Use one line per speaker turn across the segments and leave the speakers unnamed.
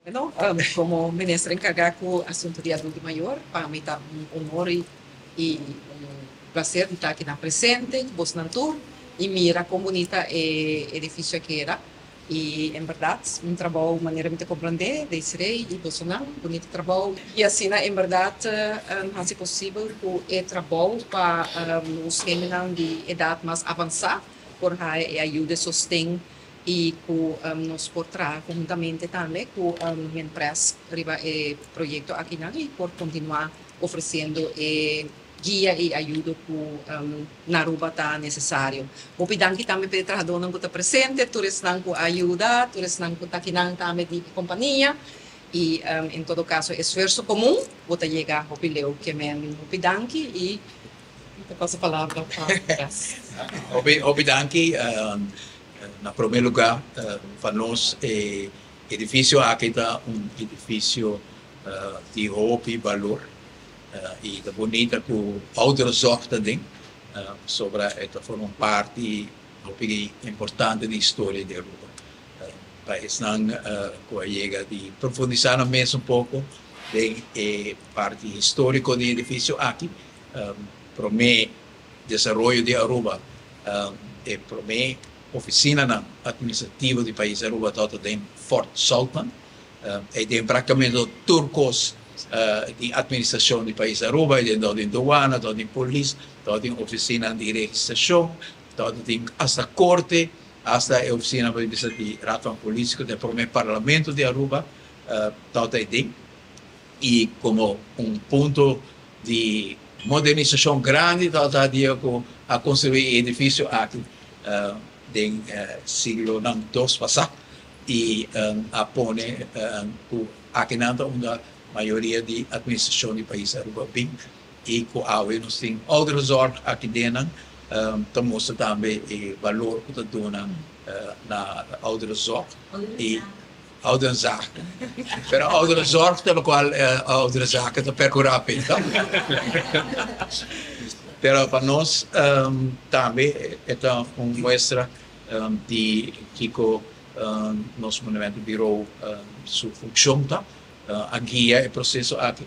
Bueno, como minister encarga cu asunto di adulto mayor, pa mi ta un honor y un placer di ta aki na presente, boso tur, y mira con bunita e edificio a keda. Y en berdad, un trabou, manera mi ta comprende, Desiree y boso, bunita trabou. Y asina, en berdad, haci posibel cu e trabou pa e di edad mas avansa, por e ayuda, sosten y cu nos por traha conhuntamente tambe cu empresa riba e proyecto aki y por continua ofreciendo e guia y ayuda cu na Aruba ta necesario. Hopi danki tambe pa e trahadornan cu ta presente, tur esnan cu a yuda, tur esnan cu ta aki tambe di compania y en todo caso esfuerso comun, bo ta yega hopi leu. Kemen hopi danki y ta pasa palabra pa
Hopi, hopi danki. Na prome luga, pa nos edificio aki ta un edificio di hopi balor y ta bunita cu ouderenzorg tambe, sobre e forma un parti hopi importante di historia di Aruba. Pa esnan cu a yega di profundisa mes un poco den e parti historico di edificio aki, prome desaroyo di Aruba, e prome oficina administrativo di pais Aruba tabata den Fort Sultan. Y tin practicamente tur cos di administracion di pais Aruba, y tin douane, tin polis, tin oficina di registracion, tin hasta corte, hasta e oficina di Raad van Politie, cu ta e parlamento di Aruba, tin. Y como un punto di modernisacion grandi, tabata dia cu a construi e edificio aki den siglo dos pasa y a pone cu aki ta unda mayoria di administracion di pais Aruba bin y cu awe nos tin ouderenzorg aki den, ta mustra tambe e balor cu ta duna na ouderenzorg y ouderenzaken. Pero ouderenzorg ta locual ouderenzaken ta percura pe. Pero pa nos tambe ta un muestra di kico nos Monumentenbureau su funcion ta, a guia e proceso aki.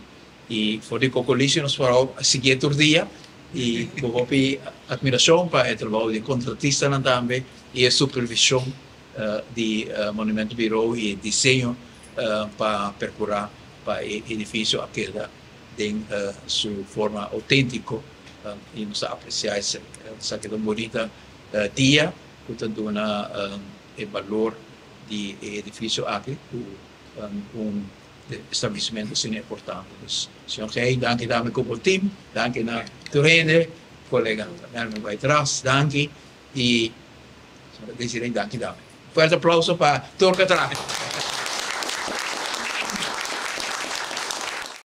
Y for di Cocolishi nos por sigui tur dia y cu hopi admiracion pa e trabou di contratista tambe y e supervision di Monumentenbureau y diseño pa percura pa e edificio a keda den su forma autentico y nos ta aprecia esaki. Un bunita dia cu ta duna e balor di edificio aki cu un establecimento asina importante. Señor Gey, danki tambe cu e team, danki na tur hende, colega Melvin Baitras, danki y Desiree, danki tambe. Fuerte aplauso pa tur cu a traha.